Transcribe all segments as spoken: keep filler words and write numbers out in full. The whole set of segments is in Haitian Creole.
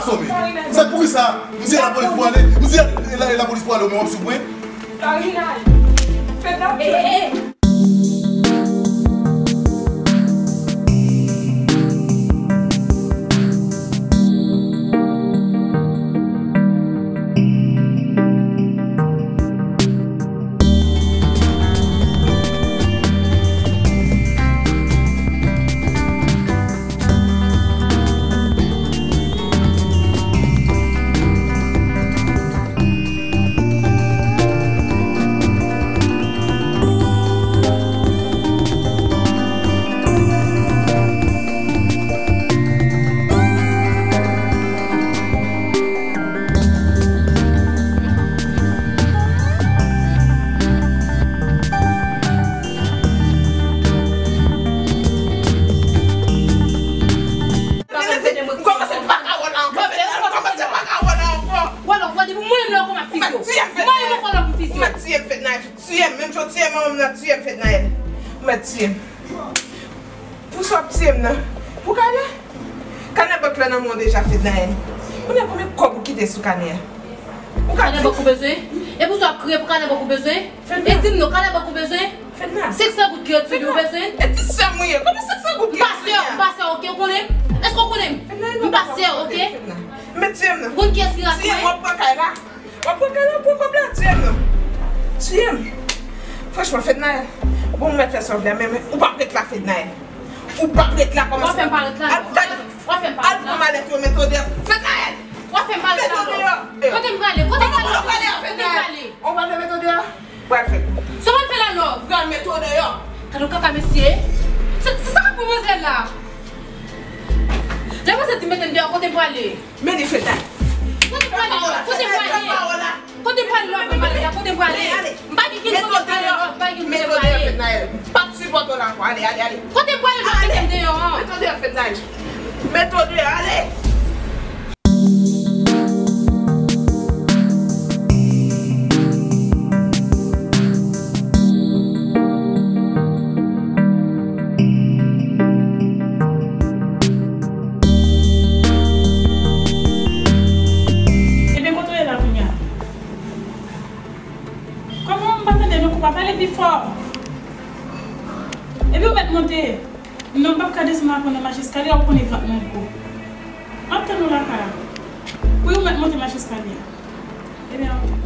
Sa poukisa m di lapolis pou ale, m di la- lapolis pou ale, ou mwen w ap sou mwen. Karina, fè dam. M kòmanse pa ka wè la ankò. M kòmanse pa ka wè la ankò. Wè lòk, wè depi mwen menm lè w konn ap fizye w. Mwen menm lè w konn ap fizye w. Ou mèt tiye m, Fednaelle. Tiye m, menm jan w tiye manman m nan, tiye m, Fednaelle. Ou mèt tiye m. Pou sa w ap tiye m nan. Pou kanè? Kanè bank la nan men w deja, Fednaelle. Kounye a konbyen kòb ou kite sou kanè a? Ou ka di m. Kanè bank ou bezwen? E pou sa w ap kriye pou kanè bank ou bezwen? Fedna. E di m non, kanè bank ou bezwen? Fedna. Senk san goud kredi ou bezwen? E ti sè m ou ye. Kòman senk san goud kredi? M pa sè w, m pa sè w, oke, ou konnen? Èske w konnen m? Fedna, e non, m pa sè w, oke? Fedna. Mèt tiye m nan. Ou konn kiyès ki rate mwen? Tiye m, w ap pran kay la. W ap pran kay la, w ap pran kòb la, tiye m non. Tiye m. Franchman, Fednaelle, bon, ou mèt fè sa w vle, men, men ou p ap ret la, Fednaelle. Ou p ap ret la, kòman sa? W ap fè m pa ret la, non. Al, al, w ap fè m pa ret la. Al pran malèt yo, mete w deyò. Fednaelle! W ap fè m pa ret la, non. Mete w deyò. Kote m prale? Kote m prale? Kote m prale? Kote m prale? Ou pa vle mete w deyò? Pral fè. Sa w pral fè la, love? Pral mete w deyò. Gade yon kaka mesye. Se, se sa k ap pran manzè la. Lè manzè di mete m deyò, kote m prale? Men li fè sa. Kote m prale? Kote m prale? Kote m prale? Lè w ap pale la, kote m prale? M pa gen kèk kote m prale, love, m pa gen kote m prale. Fednaelle, m p ap sipòte w la ankò. Ale, ale, ale. Kote m prale? Lè w ap mete m deyò an. Mete w deyò, Fednaelle. Mete w deyò, ale. Ebyen, kote w ye la kounye a? Kòman m pa tande non, konpa, pale pi fò? Epi w mèt monte. Non, m p ap ka desann la pandan mache eskalye a, ou konnen vant mwen gwo. M ap tann ou lakay la. Wi, ou mèt monte mache eskalye a. Ebyen, oke.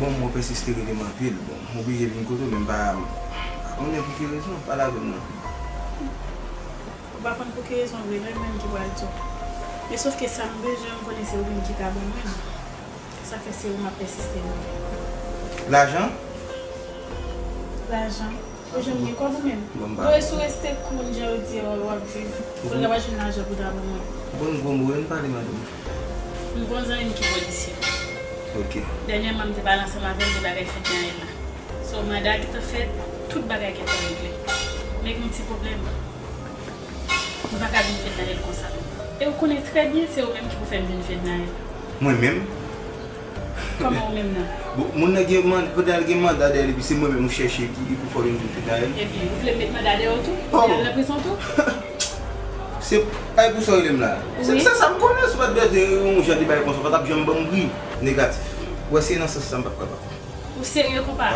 Bon, mwen pèsiste rele m anpil. Bon, m oblije vin kote w, men m pa, pa konnen pou ki rezon. Pale avè m non. Ou pa konn pou ki rezon vre, men menm ki pral di w. Men sòf ke sa m bezwen, m konnen se ou menm ki ka ban mwen l. Sa fè se ou m ap pèsiste rele. Lajan? Lajan? Ou janm gen kòb ou menm? Bon, m pa. Bon, e si w rete kounye a, w di w ap viv, kounye a w ap jwenn lajan pou ta ban mwen. Bon, bon, bon, ann pale, madanm. M gon zanmi m ki polisye. Ok. Dènyèman, m te pale ansanm avè l de bagay Fednaelle la. So, manda gentan fèt, tout bagay gentan regle. Men gen yon ti pwoblèm. M pa ka vin Fednaelle konsa. E ou konnen trè byen se ou menm ki pou fè m vin Fednaelle. Mwen menm? Kòman ou menm nan? Bon, moun nan gen man-, Fednaelle gen manda dèyè l, epi se mwen menm ou chèche ki, ki pou fè w vin Fednaelle. Epi, ou vle m met manda dèyè w tou? Pou m al nan prizon tou? Se, ay, pou sa w rele m la. Se, wi, se sa m konnen, si w pa t bezwen yon jan de bagay konsa, w pa t ap janm ban m bri. Negatif. Ou wè, se nan sans sa m p ap kapab. Ou serye, konpa?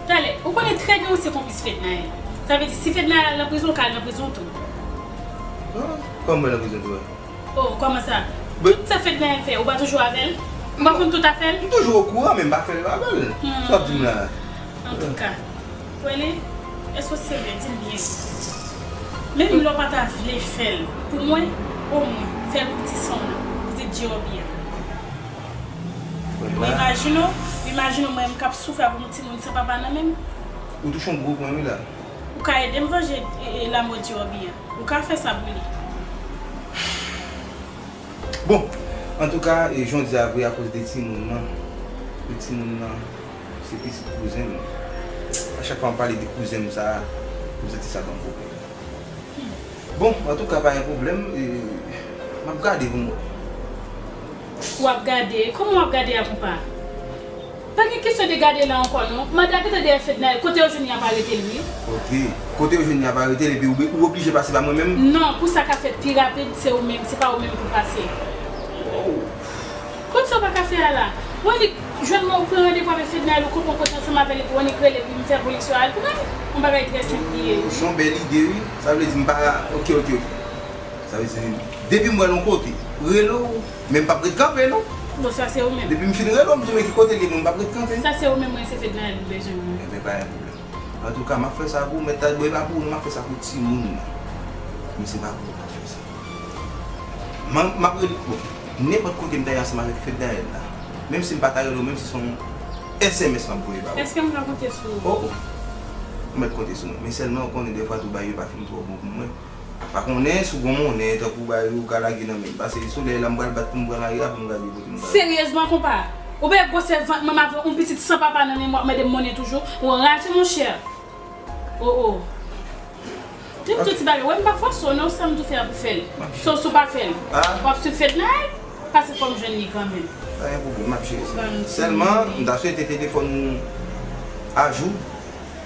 Talè, ou konnen trè byen ou se konplis Fednaelle. Sa vle di, si Fednaelle al nan prizon, ou ka al nan prizon tou. Kòman mwen nan prizon tou a? Oh, kòman sa? Tout sa Fednaelle fè, ou pa toujou avè l? Ou pa konn tout afè l? M toujou okouran, men m pa fè l avè l. Sa w ap di m la? Antouka, w wè li, èske w serye? Di m byen. Menm lè w pa ta vle fè l pou mwen, omwen, fè l pou ti san w nan, pou ti djòb li a. Imajine w, imajine w mwen menm k ap soufri apre yon timoun san papa nan men m. Ou touche yon gwo pwen wi la. Ou ka ede m vanje e, e, lanmò Djòbi an. Ou ka fè sa pou li. Bon, antouka, e, jan w di a vre akoz de timoun nan. De timoun nan, se pitit kouzen m. A chak fwa m pale de kouzen m sa a, m santi sa ban m pwoblèm. Bon, antouka, pa gen pwoblèm, e, m ap gade pou m wè. W ap gade? Kòman w ap gade a, konpa? Pa gen kesyon de gade la ankò non. Manda gentan dèyè Fednaelle, kote yo jwenn li ap arete l wi. Ok. Kote yo jwenn li ap arete l epi ou, ou oblije pase pa mwen menm? Non, pou sa ka fèt pi rapid, se ou menm, se pa ou menm pou pase. Kot sa w pa ka fè a la? Ou annik jwenn mwen, ou pran randevou avèk Fednaelle, ou konprann kote ansanm avè l epi ou annik rele pou m fè polis yo al pran l. Yon bagay trè senp li ye wi. Se yon bèl ide wi. Sa vle di m pa, ok, ok, ok. Sa vle di, depi m wè l yon kote, rele w, men m p ap ret kanpe non. Bon, sa se ou menm. Depi m fin rele w, m di men ki kote l ye, men m p ap ret kanpe. Sa se ou menm, mwen se Fednaelle ou bezwen mwen. Enben, pa gen pwoblèm. Antouka, m ap fè sa pou ou, men ta, bon, e pa pou ou non, m ap fè sa pou timoun nan. Men se pa pou ou m ap fè sa. M, m ap rele, bon, nenpòt kote m ta ye ansanm avèk Fednaelle la. Menm si m pa ta rele w, menm si se yon S M S m ap voye ba ou. Èske m ka konte sou ou? Oh, oh. Ou mèt konte sou mwen. Men sèlman ou konnen dèfwa tou bagay yo pa fin twò bon pou mwen. Pa konnen si w gen yon monnen tankou bagay yo ou ka lage nan men m. Pase solèy la m pral bat pou m pran lari a pou m gade kote m pral. Seryezman, konpa? Ou bay gwosè vant mwen avè yon pitit san papa nan men m w ap mande m monnen toujou? Ou anraje, monchè. Oh, oh. Di m tou ti bagay. Wè m pa fòse w non, sa m tou fè a pou fè l. So, si w pa fè l, w ap swiv Fednaelle? Pase fò m jwenn li kanmenm. Pa gen pwoblèm, m ap jere sa. Sèlman, m ta swete telefòn ou ajou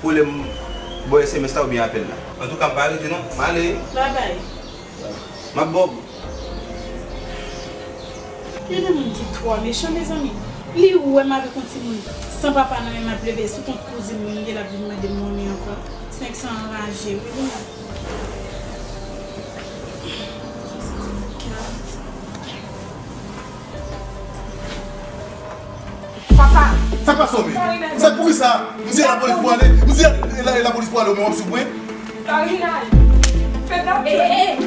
pou lè m ba w S M S la oubyen apèl la. Antouka, m pa rete non. M ale. Babay. M ap ba w. Gen de moun ki twò mechan, mezanmi. Li wè m avèk yon timoun san papa nan men m ap leve sou kont kouzin mwen, li la vin mande m monnen ankò. Nèg sa anraje wi. Papa! Sa k pase w menm? Se poukisa m di lapolis pou ale? M di la, lapolis pou ale, ou menm w ap sou pwen? Karina! Fednaelle!